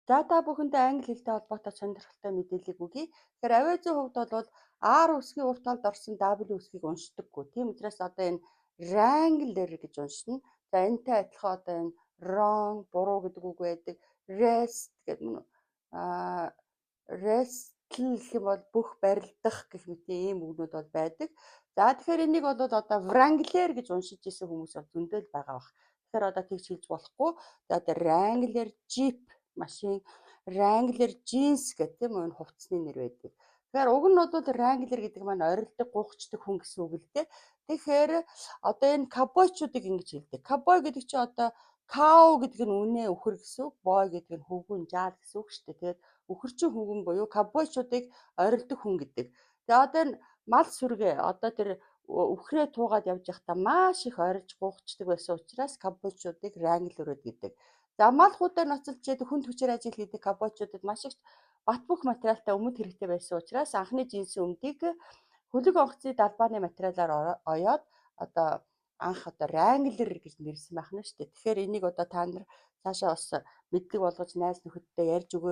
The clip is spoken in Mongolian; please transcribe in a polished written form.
За, та бүхэндээ англи хэлтэй холбоотой сонирхолтой мэдээллийг өгье. Тэгэхээр авиазын хувьд бол R үсгийн урд талд орсон W үсгийг уншдаггүй. Тийм учраас одоо энэ Wrangler гэж уншина. За, энэтэй адилхан одоо энэ wrong, буруу гэдэг үг байдаг. Rest гэдэг нь wrestle гэх юм бол бүх барилдах гэх мэт ийм үгнүүд бол байдаг. За, тэгэхээр энийг бол одоо Wrangler гэж уншиж исэн хүмүүс бол зөндөө л байгаа бах. Тэгэхээр одоо тэгж хэлж болохгүй. За, одоо Wrangler Jeep машин, Wrangler jeans гэх тийм үү, энэ хувцсны нэр байдаг. Тэгэхээр уг нь бол Wrangler гэдэг маань орилдог, гуйхчдаг хүн гэсэн үг л дээ. Тэгэхээр одоо энэ ковбойчуудыг ингэж хэлдэг. Ковбой гэдэг чинь одоо cow гэдэг нь үнэ, үхэр гэсэн үг, boy гэдэг нь хөвгүн, жаал гэсэн үг шүү дээ. Тэгээд үхэрчин хөвгүн буюу ковбойчуудыг орилдог хүн гэдэг. Тэгээ одоо энэ мал сүргээ, одоо тэр үхрээ туугаад явж байхдаа маш их орилж гуйхчдаг байсан учраас ковбойчуудыг wrangler үүд гэдэг. За, мал хүүдээр ноцолж яадаг, хүнд хүчээр ажил хийдэг ковбойчуудад маш их бат бөх материалтай өмд хэрэгтэй байсан учраас анхны джинсийн өмдийг хөлөг онгоцны далбааны материалаар оёод одоо анх одоо Wrangler гэж нэрлэсэн байх нь шүү дээ. Тэгэхээр энийг одоо та нар цаашаа бас мэдлэг болгож найз нөхөдтэй ярьж өгөөрэй.